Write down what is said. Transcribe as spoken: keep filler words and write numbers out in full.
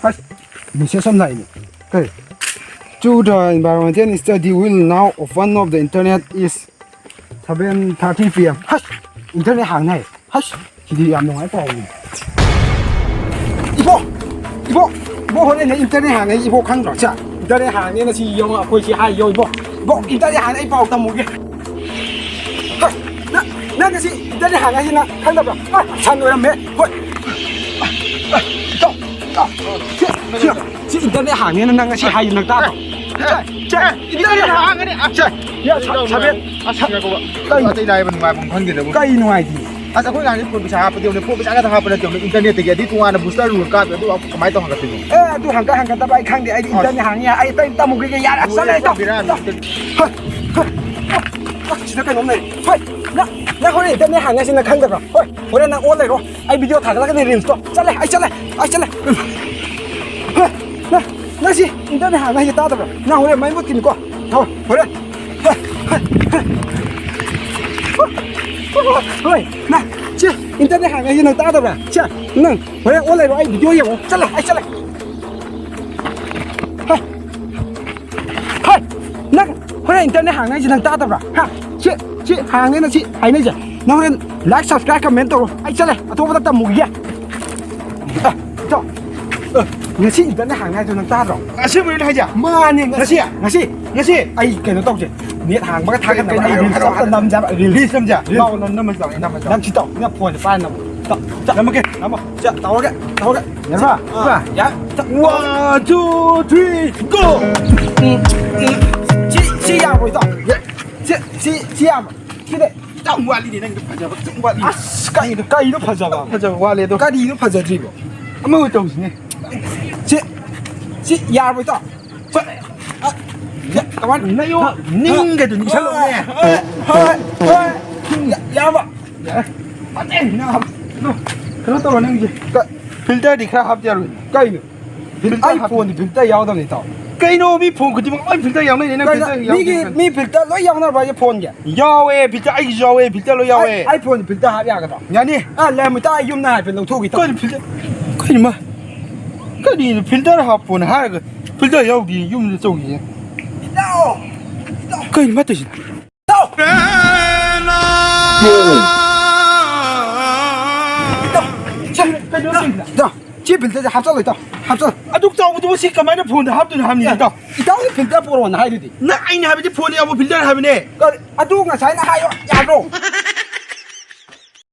ꯍꯁ, ꯃꯦꯁꯦꯖ ꯑꯃ ꯂꯥꯛꯏꯅꯦ꯫ ꯀꯔꯤ? To the environmental study will now open of the internet is seven thirty P M꯫ ꯍꯁ, internet ꯍꯥꯡꯅꯤ ꯍꯥꯏ꯫ ꯍꯁ, ꯁꯤꯗꯤ ꯌꯥꯝ ꯅꯨꯡꯉꯥꯏ ꯄꯥꯎꯅꯤ꯫ ꯏꯕꯣ, ꯏꯕꯣ, ꯏꯕꯣ, ꯍꯣꯔꯦꯟꯅꯦ ꯏꯟꯇꯔꯅꯦꯠ ꯍꯥꯡꯉꯦ ꯏꯕꯣ, ꯈꯪꯗ꯭ꯔꯣ? ꯁꯦ, ꯏꯟꯇꯔꯅꯦꯠ ꯍꯥꯡꯉꯦꯅ ꯁꯤ ꯌꯦꯡꯉꯣ, ꯑꯩꯈꯣꯏ ꯁꯤ ꯍꯥꯏ ꯌꯣ ꯏꯕꯣ꯫ ꯏꯕꯣ, ꯏꯟꯇꯔꯅꯦꯠ ꯍꯥꯡꯉꯦ, ꯑꯩ ꯄꯥꯎ ꯇꯝꯃꯨꯒꯦ꯫ ꯍꯣꯏ, ꯅꯪ, ꯅꯪ ꯉꯁꯤ ꯏꯟꯇꯔꯅꯦꯠ ꯍꯥꯡꯉꯦ ꯍꯥꯏꯁꯤ ꯅꯪ ꯈꯪꯗꯕ꯭ꯔꯣ? ꯑ, ꯁꯟ ꯑꯣꯏꯔꯝꯃꯦ꯫ ꯍꯣꯏ꯫ ꯏꯇꯥꯎ, ꯏꯇꯥꯎ, ꯁꯤ, ꯁꯤ, ꯁꯤ ꯏꯟꯇꯔꯅꯦꯠ ꯍꯥꯡꯉꯦꯅ ꯅꯪ ꯉꯁꯤ ꯍꯥꯏꯁꯤ ꯅꯪ ꯇꯥꯗ꯭ꯔꯣ? ꯁꯦ, ꯁꯦ, ꯏꯟꯇꯔꯅꯦꯠ ꯍꯥꯡꯉꯅꯤ꯫ ꯁꯦ, ꯌꯥ, ꯁ-, ꯁꯕꯦꯟ, ꯑꯁ, ꯉꯥꯏꯈꯣꯕ꯫ ꯀꯩ? ꯑꯇꯩ ꯂꯥꯏꯕ ꯅꯨꯡꯉꯥꯏꯐꯝ ꯈꯪꯗꯦꯗꯕꯨ꯫ ꯀꯩ ꯅꯨꯡꯉꯥꯏꯇꯦ? ꯑꯁ, ꯑꯩꯈꯣꯏ ꯉꯥꯏꯍꯥꯛꯀꯤ ꯐꯣꯟ ꯄꯩꯁꯥ ꯍꯥꯞꯄꯗꯤ ꯌꯦꯡꯉꯨꯅꯦ, ꯐꯣꯟ ꯄꯩꯁꯥ ꯈꯛꯇ ꯍꯥꯞꯄ ꯅꯠꯇꯦ, ꯌꯦꯡꯉꯨꯅꯦ, ꯏꯟꯇꯔꯅꯦꯠꯇꯒꯤ ꯑꯗꯨ ꯇꯣꯉꯥꯟꯅ ꯕꯨꯁꯇꯔ ꯔꯨꯜ ꯀꯥꯞꯄꯦ, ꯑꯗꯨ ꯀꯃꯥꯏꯅ ꯇꯧ ꯍꯪꯒꯠꯇꯣꯏꯅꯣ? ꯑꯦ, ꯑꯗꯨ ꯍꯪꯒꯠ ꯍꯪꯒꯠꯇꯕ ꯑꯩ ꯈꯪꯗꯦ, ꯑꯩꯗꯤ ꯑꯁ, ꯏꯟꯇꯔꯅꯦꯠ ꯍꯥꯡꯉꯤ ꯍꯥꯏ, ꯑꯩ ꯑꯇꯩ ꯇꯝꯃꯨꯈꯤꯒꯦ, ꯌꯥꯔꯦ, ꯑꯁ, ꯆꯠꯂꯦ, ꯑꯩ ꯇꯧ꯫ ꯕꯦꯔꯥꯅꯤ꯫ ꯍꯣꯏ, ꯍꯣꯏ, ꯍꯣꯏ, ꯁꯤꯗ ꯀꯩꯅꯣꯝ ꯂꯩꯔꯦ꯫ ꯍꯣꯏ, ꯅꯪ, ꯅꯪ ꯍꯣꯔꯦꯟ ꯏꯟꯇꯔꯅꯦꯠ ꯍꯥꯡꯉꯦ ꯍꯥꯏꯁꯤ ꯅꯪ ꯈꯪꯗꯕ꯭ꯔꯣ? ꯍꯣꯏ, ꯍꯣꯔꯦꯟ ꯅꯪ ꯑꯣꯟ ꯂꯩꯔꯣ, ꯑꯩ ꯚꯤꯗꯤꯑꯣ ꯊꯥꯒꯠꯂꯛꯀꯅꯤ ꯔꯤꯜꯁꯇꯣ꯫ ꯆꯠꯂꯦ, ꯑꯩ ꯆꯠꯂꯦ, ꯑꯩ ꯆꯠꯂꯦ꯫ ꯍꯣꯏ, ꯅꯪ, ꯅꯪ ꯁꯤ ꯏꯟꯇꯔꯅꯦꯠ ꯍꯥꯡꯉꯦ ꯍꯥꯏꯁꯤ ꯇꯥꯗꯕ꯭ꯔꯣ? ꯅꯪ ꯍꯣꯔꯦꯟ ꯃꯩ ꯃꯨꯠꯈꯤꯅꯤꯀꯣ꯫ ꯍꯣꯏ, ꯍꯣꯔꯦꯟ꯫ ꯍꯣꯏ, ꯍꯣꯏ, ꯍꯣꯏ, ꯍꯣꯏ, ꯅꯪ ꯁꯤ ꯏꯟꯇꯔꯅꯦꯠ ꯍꯥꯡꯉꯦ ꯍꯥꯏꯁꯤ ꯅꯪ ꯇꯥꯗꯕ꯭ꯔꯥ? ꯁꯦ, ꯅꯪ ꯍꯣꯔꯦꯟ ꯑꯣꯟ ꯂꯩꯔꯣ, ꯑꯩ ꯚꯤꯗꯤꯑꯣ ꯌꯦꯡꯉꯣ꯫ ꯆꯠꯂꯦ, ꯑꯩ ꯆꯠꯂꯦ꯫ ꯍꯣꯏ, ꯍꯣꯏ, ꯅꯪ ꯍꯣꯔꯦꯟ ꯏꯟꯇꯔꯅꯦꯠ ꯍꯥꯡꯉꯦ ꯍꯥꯏꯁꯤ ꯅꯪ ꯇꯥꯗꯕ꯭ꯔꯥ? ꯍꯥ? ꯁꯤ, ꯁꯤ ꯍꯥꯡꯉꯦꯅ ꯁꯤ ꯍꯥꯏꯅꯩꯁꯦ꯫ ꯅꯪ ꯍꯣꯔꯦꯟ like, subscribe, comment ꯇꯧꯔꯣ꯫ ꯑꯩ ꯆꯠꯂꯦ, ꯑꯇꯣꯞꯄꯗ ꯇꯝꯃꯨꯈꯤꯒꯦ꯫ ꯑ, ꯏꯇꯥꯎ, ꯑ, ꯉꯁꯤ ꯏꯟꯇꯔꯅꯦꯠ ꯍꯥꯡꯉꯦ ꯍꯥꯏꯗꯣ ꯅꯪ ꯇꯥꯗ꯭ꯔꯣ? ꯑꯁꯦꯡꯕꯩꯔꯣ ꯍꯥꯏꯁꯦ? ꯃꯥꯅꯦ, ꯉꯁꯤ, ꯉꯁꯤ? ꯉꯁꯤ? ꯑꯩ ꯀꯩꯅꯣ ꯇꯧꯁꯦ, ꯅꯦꯠ ꯍꯥꯡꯕꯒ ꯊꯥꯒꯠꯅꯕ ꯀꯩꯅꯣ, ꯑꯩ ꯔꯤꯜꯁ ꯑꯝꯇ ꯅꯝꯖꯦ ꯍꯥꯏꯕ, ꯔꯤꯜꯁ꯫ ꯔꯤꯜꯁ ꯅꯝꯖꯦ? ꯔꯤꯜꯁ꯫ ꯂꯥꯛꯑꯣ, ꯅꯝ-, ꯅꯝꯃꯁꯤ ꯂꯥꯛꯑꯣ, ꯅꯝꯃꯁꯤ ꯂꯥꯛꯑꯣ꯫ ꯅꯝꯁꯤ ꯇꯧ, ꯅꯪ ꯐꯣꯟꯁꯦ ꯄꯥꯏꯔ ꯅꯝꯃꯣ꯫ ꯇꯧ, ꯇꯧ꯫ ꯅꯝꯃꯒꯦ, ꯅꯝꯃꯣ꯫ ꯁꯦ, ꯇꯧꯔꯒꯦ, ꯇꯧꯔꯒꯦ꯫ ꯌꯥꯔꯕ? ꯑꯥ, ꯌꯥ-, ꯇꯧ꯫ One, two, three, go! ꯎꯝ, ꯎꯝ, ꯁꯤ, ꯁꯤ ꯌꯥꯕ꯭ꯔꯣ, ꯏꯇꯥꯎ? ꯁꯤ, ꯁꯤ, ꯁꯤ ꯌꯥꯕ꯭ꯔꯣ? ꯁꯤꯗꯤ ꯈꯤꯇꯪ ꯋꯥꯠꯂꯤꯅꯦ, ꯅꯪꯒꯤꯗꯣ ꯐꯖꯕ ꯈꯤꯇꯪ ꯋꯥꯠꯂꯤ꯫ ꯑꯁ, ꯀꯩꯅꯣ, ꯀꯩꯅꯣ ꯐꯖꯕ? ꯐꯖꯕ ꯋꯥꯠꯂꯦ ꯑꯗꯣ꯫ ꯀꯔꯤꯅꯣ ꯐꯖꯗ꯭ꯔꯤꯕꯣ? ꯑꯃ ꯇꯧꯁꯤꯅꯦ꯫ ꯁꯤ, ꯁꯤ ꯌꯥꯔꯕꯣ, ꯏꯇꯥꯎ? ꯁꯤ, ꯑ, ꯌꯥ, ꯀꯃꯥꯏꯅ? ꯅꯌꯣ, ꯅꯤꯡꯒꯗꯨ ꯅꯤꯡꯁꯜꯂꯨꯅꯦ꯫ ꯍꯣꯏ, ꯍꯣꯏ, ꯍꯣꯏ꯫ ꯌꯥ-, ꯌꯥꯔꯕꯣ? ꯐꯖꯩ, ꯅꯪ ꯍꯥꯞ-, ꯀꯩꯅꯣ ꯇꯧꯔꯣ, ꯅꯪꯒꯤ ꯀ-, ꯐꯤꯜꯇꯔꯗꯤ ꯈꯔ ꯍꯥꯞꯇ ꯌꯥꯔꯣꯏ꯫ ꯀꯩꯅꯣ? ꯐꯤꯜꯇꯔ ꯑꯩ ꯍꯥꯞ-, ꯐꯣꯟꯗꯤ ꯐꯤꯜꯇꯔ ꯌꯥꯎꯗꯕꯅꯤ, ꯏꯇꯥꯎ꯫ ꯀꯩꯅꯣ, ꯃꯤ ꯐꯣꯟ ꯈꯨꯗꯤꯡꯃꯛ ꯂꯣꯏ ꯐꯤꯜꯇꯔ ꯌꯥꯎꯅꯩꯅꯦ, ꯅꯪ ꯀꯩꯅꯣ, ꯐꯤꯜꯇꯔ ꯃꯤꯒꯤ, ꯌꯥꯎꯗꯦ? ꯃꯤ ꯐꯤꯜꯇꯔ ꯂꯣꯏ ꯌꯥꯎꯅꯕ꯭ꯔꯣ ꯍꯥꯏꯁꯦ ꯐꯣꯟꯒꯤ? ꯌꯥꯎꯋꯦ, ꯐꯤꯜꯇꯔ ꯑꯩꯒꯤꯁꯨ ꯌꯥꯎꯋꯦ, ꯐꯤꯜꯇꯔ ꯂꯣꯏ ꯌꯥꯎꯋꯦ꯫ ꯑꯩ, ꯑꯩ ꯐꯣꯟ ꯐꯤꯜꯇꯔ ꯍꯥꯞ ꯌꯥꯒꯗ꯭ꯔꯣ? ꯌꯥꯅꯤ꯫ ꯑ, ꯂꯩꯔꯝꯃꯤ, ꯏꯇꯥꯎ, ꯑꯩ ꯌꯨꯝꯗ ꯍꯥꯏꯐꯦꯠ ꯂꯧꯊꯣꯛꯎꯒꯦ, ꯏꯇꯥꯎ꯫ ꯀꯩꯅꯣ ꯐꯤꯜꯇꯔ? ꯀꯩꯅꯣ ꯃꯥ? ꯀꯔꯤꯅꯣ ꯐꯤꯜꯇꯔ ꯍꯥꯞꯄꯣꯅ ꯍꯥꯏꯔꯒ ꯐꯤꯜꯇꯔ ꯌꯥꯎꯗꯦ ꯌꯨꯝꯗ ꯇꯧꯔꯤꯁꯦ꯫ ꯏꯇꯥꯎ! ꯀꯩꯅꯣ ꯃꯥ ꯇꯧꯔꯤꯁꯤꯅ? ꯏꯇꯥꯎ! ꯏꯇꯥꯎ! ꯁꯦ, ꯀꯩꯅꯣ ꯇꯧꯔꯤꯁꯤꯅ? ꯏꯇꯥꯎ! ꯁꯤ ꯐꯤꯜꯇꯔꯁꯦ ꯍꯥꯞꯆꯜꯂꯣ ꯏꯇꯥꯎ꯫ ꯍꯥꯞꯆꯜꯂꯣ꯫ ꯑꯗꯨꯛ ꯆꯥꯎꯕꯗꯨꯕꯨ ꯁꯤ ꯀꯃꯥꯏꯅ ꯐꯣꯟꯗ ꯍꯥꯞꯇꯣꯏꯅꯣ ꯍꯥꯏꯕꯅꯤꯗ ꯏꯇꯥꯎ꯫ ꯏꯇꯥꯎꯒꯤ ꯐꯤꯜꯇꯔ ꯄꯣꯔꯛꯑꯣꯅ ꯍꯥꯏꯗꯨꯗꯤ꯫ ꯅꯪ ꯑꯩꯅ ꯍꯥꯏꯕꯗꯤ ꯐꯣꯟ ꯌꯥꯎꯕ ꯐꯤꯜꯇꯔ ꯍꯥꯏꯕꯅꯦ꯫ ꯀꯔꯤ? ꯑꯗꯨ ꯉꯁꯥꯏꯅ ꯍꯥꯏꯌꯣ ꯌꯥꯗ꯭ꯔꯣ?